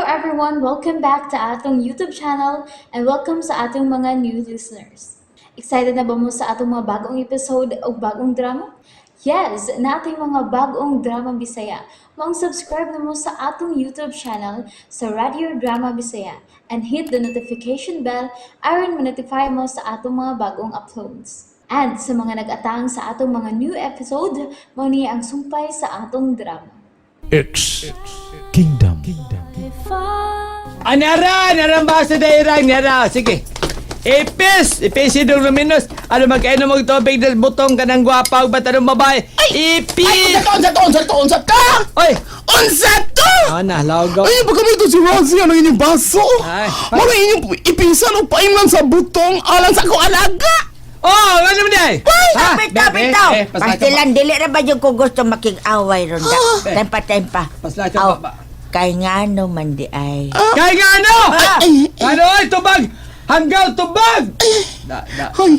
Everyone! Welcome back to atong YouTube channel and welcome sa atong mga new listeners. Excited na ba mo sa atong mga bagong episode o bagong drama? Yes, naa tay mga bagong drama Bisaya. Maong subscribe na mo sa atong YouTube channel sa Radio Drama Bisaya and hit the notification bell aron ma-notify mo sa atong mga bagong uploads. And sa mga nag-atang sa atong mga new episode, mao ni ang sumpay sa atong drama. It's Kingdom. Anara, naramba sa dairang nara. Sige. Ipis! Ipis dong luminos. Ano magkainom og tubig del butong kanang gwapa ug batanong babae. Ipis! Ay, unsa to, unsa to, unsa to, unsa ka? Oy! Unsa to? Ah, na, lawgaw. Ay, baka may ito si Rosie, ano inyong baso? Ay. Mga inyong ipisan o paimlan sa butong alang sa akong alaga. Oh, ano man day? Ay! Bitaw, bitaw! Pastilan, dili ra ba yung ko gusto makig-away ron da? Tempa, tempa. Pasla ka Aw, ba? kay ngano man di ay. Kay nga ano? Ay, Ano ay tubag? Hanggaw tubag! Da, da. ay,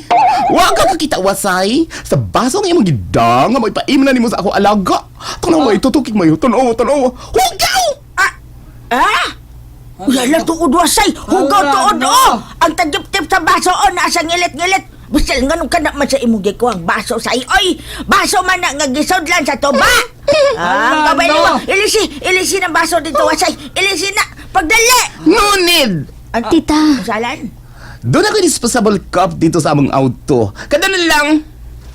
wa ka kakita wasay sa baso nga imong gidang nga maipaimlan nimo sa akong alaga. Tanaw itutukig mayo, tanaw, tanaw. Hugaw! Ah! Wala tuod wasay! Hugaw Ala, tuod no. oh! Ang tagip-tip sa baso oh, nasa ngilit-ngilit! Bisal nga nung kanak man sa imong gikuhang baso sa oy! Baso man na nga gisudlan sa tuba! Ala, Ah, kabay no. mo! Ilisi! Ilisi ng baso dito wasay! Ilisi na! Pagdali! No need! Tita, Salan? Doon ako disposable cup dito sa among auto. Kada na lang.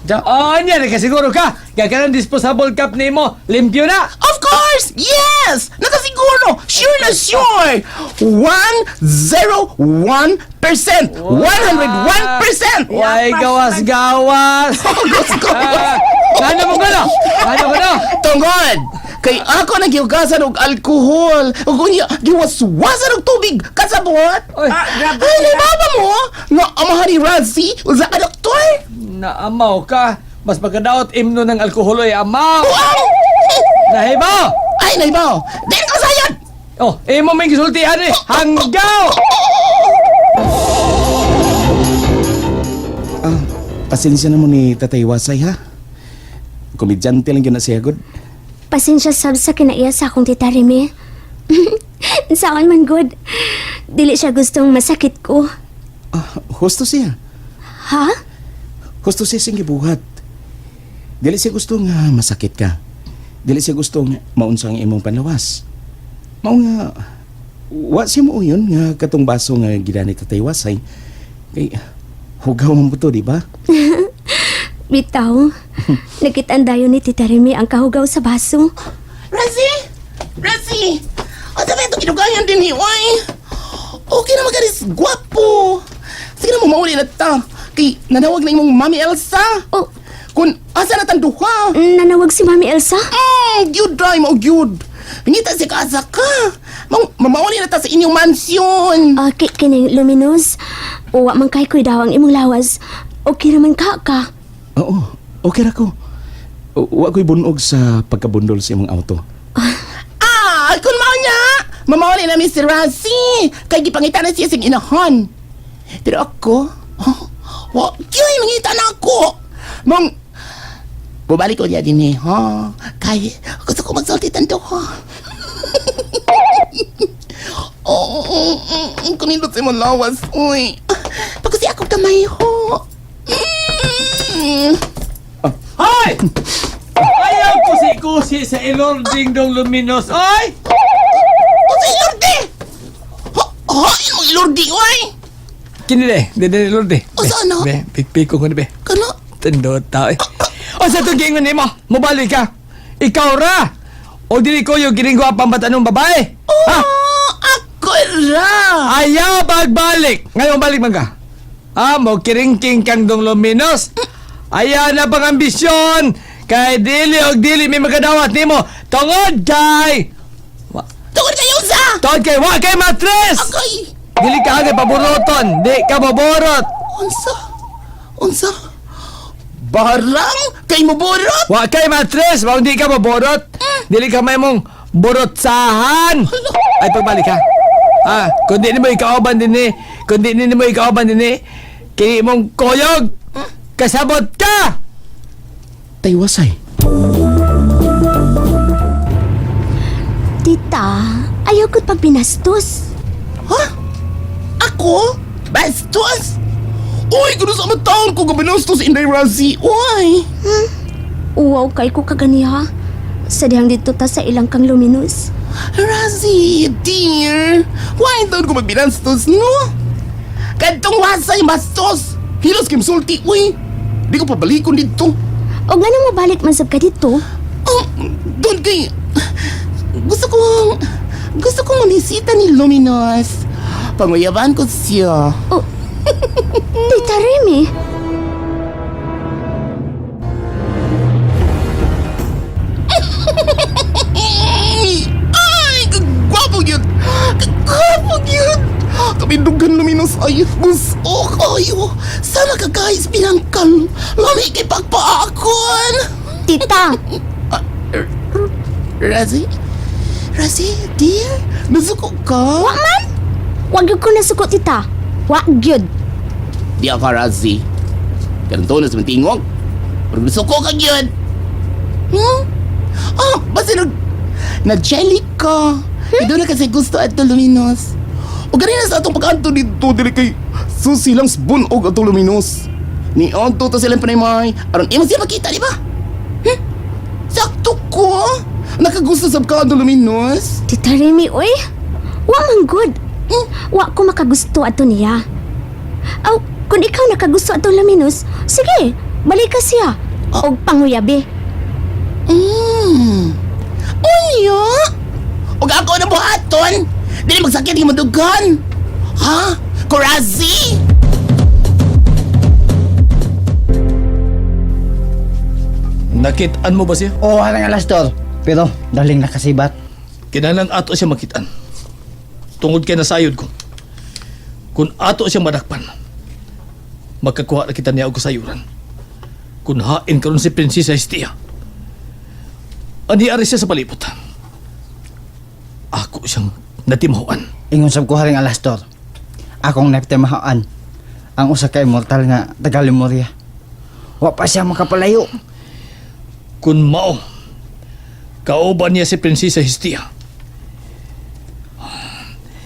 Ja. Oh, anya nakasiguro ka. Gaganan disposable cup nimo. Limpyo na. Of course! Yes! Nakasiguro! Sure na sure! 101%! 101%! Way gawas gawas. Gawas gawas! Ah, ano mo gano? Ano ko no? Tungod! Kay ako naghiugasan og alkohol ug unya giwaswasan og tubig kasabot. Oy. Ah, grabe. Ay, baba mo! Nga amahan ni Razzie, usa ka doktor! Naamaw ka. Mas magkadaot imno ng alkohol ay amaw. Wow! Nahibaw! Ay, naibaw! Din ka sayad! Oh, imo may gisultihan eh. Hanggaw! Ah, pasensya na mo ni Tatay Wasay, ha? Komedyante lang yun na siya, good. Pasensya sab sa kinaiya sa akong tita Remy. Saan man good. Dili siya gustong masakit ko. Ah, husto siya. Ha? Husto siya siyang gibuhat. Dili siya gusto nga masakit ka. Dili siya gusto nga maunsa ang imong panlawas. Mao nga, wa siya mo yun nga katong baso nga gidani Tatay Wasay. Kay, hugaw man po to, di ba? Bitaw. Nakitaan dayon ni Tita Remy ang kahugaw sa baso. Razzie! Razzie! O sabi ito, kinugayan din hiway. Okay na magaris, gwapo. Sige na mo, mauli na ta. Kay, nanawag na imong Mami Elsa. Oh, Kung asa na tanduha. nanawag si Mami Elsa? Gyud dry mo gyud. Ngita si kaasa ka. Mang mamauli na ta sa inyong mansyon. Ah, kining luminous. Uwa man kay ko'y daw ang imong lawas. Okay naman ka ka. Oo, okay ra ko. Wa ko'y bunog sa pagkabundol sa imong auto. Ah, kung mao niya, mamauli na Mr. Razzie. Kay gipangita na siya sing inahan. Pero ako, oh, wa gyud mangita na ako. Mong Bubalik ko niya din eh, ha? Kay, gusto ko magsulti tanto, ha? Oo, oh, oh, kanindot sa imong lawas, uy. Pagkusi ako kamay, ho. Hoy! Ayaw kusi-kusi sa ilording dong luminos. Oy! O sa ilorde! Ha, ha, imong ilorde, uy! Kini de, de de ilorde. O, sa ano? Be, pikpiko ko ni be. Kana, Tindot tao eh. O sa itong gingon nimo, mubalik ka. Ikaw ra! O dili ko yung gining gwapang batanong babae. oh, Ha? ako ra! Ayaw pagbalik! Ngayon balik man ka. Ah, mo kiringking kang dong luminos. Ayaw na pang ambisyon. Kay dili og dili may magkadawat nimo. Tungod kay Tungod kayo sa! Tungod kay wa kay matres. Ako'y! Dili ka agad paburoton, di ka maborot. Unsa? Unsa? Barang kay muborot? Wa kay matres, wa di ka maborot. Dili ka may mong borotsahan. Ay pagbalik ha. Ah, kundi nimo ikauban dinhi, kundi nimo ikauban dinhi. Kini imong koyog. Kasabot ka. Taywasay. Tita, Ayaw ko't pagbinastos. Ha? Ako? Bastos? Uy, kuno sa taon ko gabinastos Inday Razi. Uy! Uwaw kay ko kaganiha. Sa dihang dito ta sa ilang kang luminous. Razi, dear. Why taon ko magbinastos, no? Kadtong wasay bastos. Hilos kay sulti, uy. Di ko pabalikon dito. O nga nang mabalik man sab ka dito. Oh, doon kay... Gusto kong... Gusto kong mamisita ni Luminos. Panguyaban ko siya. Oh, Tita Remy. Ay! Ay! Kagwapo yun! Kagwapo yun! Kapindugan Luminos ay gusto kayo. Sana ka guys binangkal. Lami kay pagpaakon. Tita, Razi? Razi, dear? Nasuko ka? wa man. Wag gyud ko nasuko tita. Wa gyud. Di ako Razi. Ganito na sa tingog. Pero nasuko ka yun. Hmm? Oh, basta nag... Na-jelly ka. Ito na kasi gusto at luminos. O ganun na sa atong pag-anto dito, dili kay susi lang sa bunog ato luminos. Ni Anto to silang panay aron imo siya makita, di ba? Hmm? Sakto ko. Nakagusto sa ka ato luminos. Tita Remy, oy. Wa man gud. Wa ko makagusto ato niya. Aw, kung ikaw nakagusto ato Luminous, sige, balik ka siya. Og panguyabi. Unya? Og ako na buhaton? Dili magsakit yung madugan. Ha? Kurazi? Nakitaan mo ba siya? Oo, harang alastor. Pero daling nakasibat. Kinahanglan ato siya makitaan. Tungod kay nasayod ko. Kung ato siya madakpan, magkakuha na kita niya og kasayuran. Kung hain karon si Prinsesa Estia, ani ari siya sa palibot. Ako siyang natimahuan. Ingon sab ko haring alastor. Akong naptimahaan ang usa ka immortal nga taga Lemuria. Wa pa siya makapalayo. Kung mao, kauban niya si Prinsesa Hestia.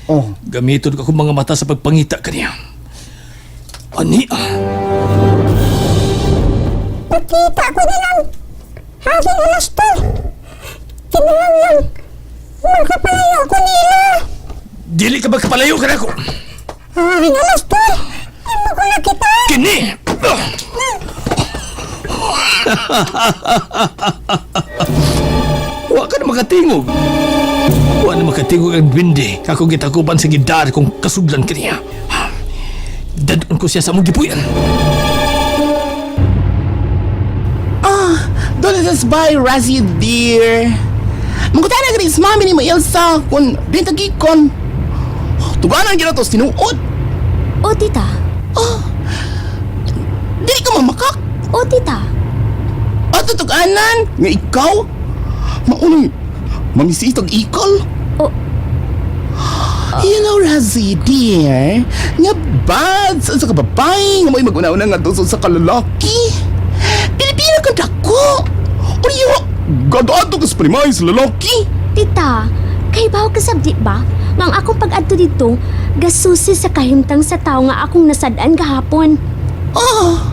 Oh, Gamiton ko akong mga mata sa pagpangita kaniya. Ani ah. Pagkita ko nilang Haring Alastor. Kinahanglan makapalayo ko nila. Dili ka magkapalayo ka nako. Haring Alastor, imo ko nakita. Kini! Wa ka na makatingog. Wa na makatingog ang bindi. Ako gitakuban sa gidar kung kasuglan kaniya. Dadon ko siya sa mong gipuyan. Ah, don't let us buy Razzie dear. Mangkutan na gris mami ni mo Elsa kung di tagikon. Tuganan gyud to sinuod. O tita, Dili ka mamakak. o tita. Ato tuganan nga ikaw maunang mamisitag ikol. O You know, Razzie, dear, nga bad sa sa kababae nga mo'y mag-una-una nga doon sa kalalaki. Pilipino ka dako. Uriyo, gado-ado ka sa panimay sa lalaki. Tita, kay bawo ka sabdi ba? Nga ang akong pag-adto dito, gasusi sa kahimtang sa tao nga akong nasad-an gahapon. Ah,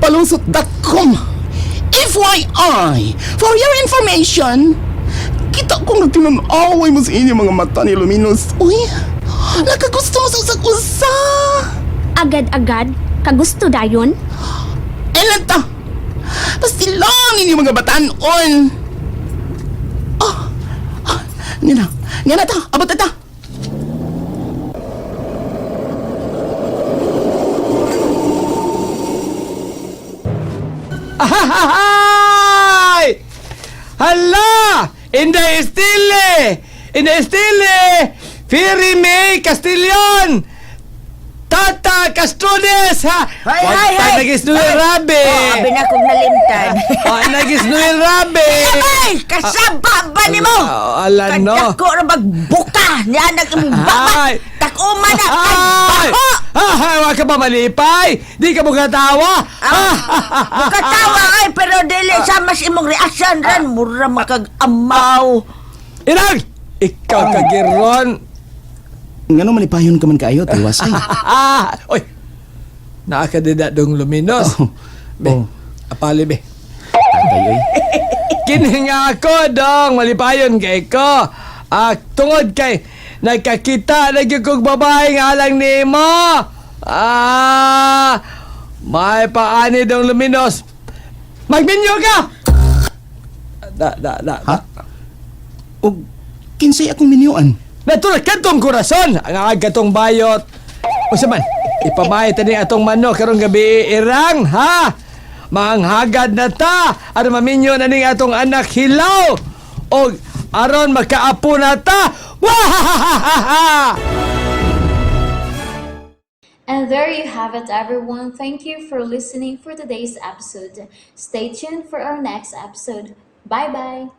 palusot.com. FYI, for your information, kita kong nagtinanaway mo sa inyong mga mata ni Luminos. Uy, nakagusto mo sa usag-usa. Agad-agad, kagusto dayon. Elan ta? Pastilan ninyo mga batanon. Ah, ah, nga na, nga na ta, abot na ta. Ahahay! Hala! Inday Estile! Inday Estile! Ferry May Castillon! Tata Castrones! Ha? Hay, hay, hay! Nagis Noel Rabe! Oh, abi na kong nalimtan. Oh, nagis Noel Rabe! Ay, kasaba ba ni mo? Ah, ala, no. Kadako ra magbuka niya nag imong baba. Ay. Takuma na kay Ay! baho. Ay, wag ka ba malipay? Di ka magkatawa? Mukatawa ay pero dili sa mas imong reaction ran mura makag-amaw. Inang! Ikaw kagiron. Ngano malipayon ka man kaayo, tiwas ay. Ah! Oy! Naakadida dong luminos. Oh. Be, Oh. apali be. Tatay oy. Kini nga ako dong, malipayon kay ko. Ah, tungod kay nagkakita na gyud kog babae nga alang nimo. Ah, may paani dong luminos. Magminyo ka. Da da da. Ha? Og kinsay akong minyuan? Natulad kadtong kurason ang aga tong bayot. Unsa man? Ipamay ta ni atong manok karong gabi irang ha. Manghagad na ta aron maminyo na ning atong anak hilaw. Og aron makaapo na ta. Wahahaha! And there you have it, everyone. Thank you for listening for today's episode. Stay tuned for our next episode. Bye bye.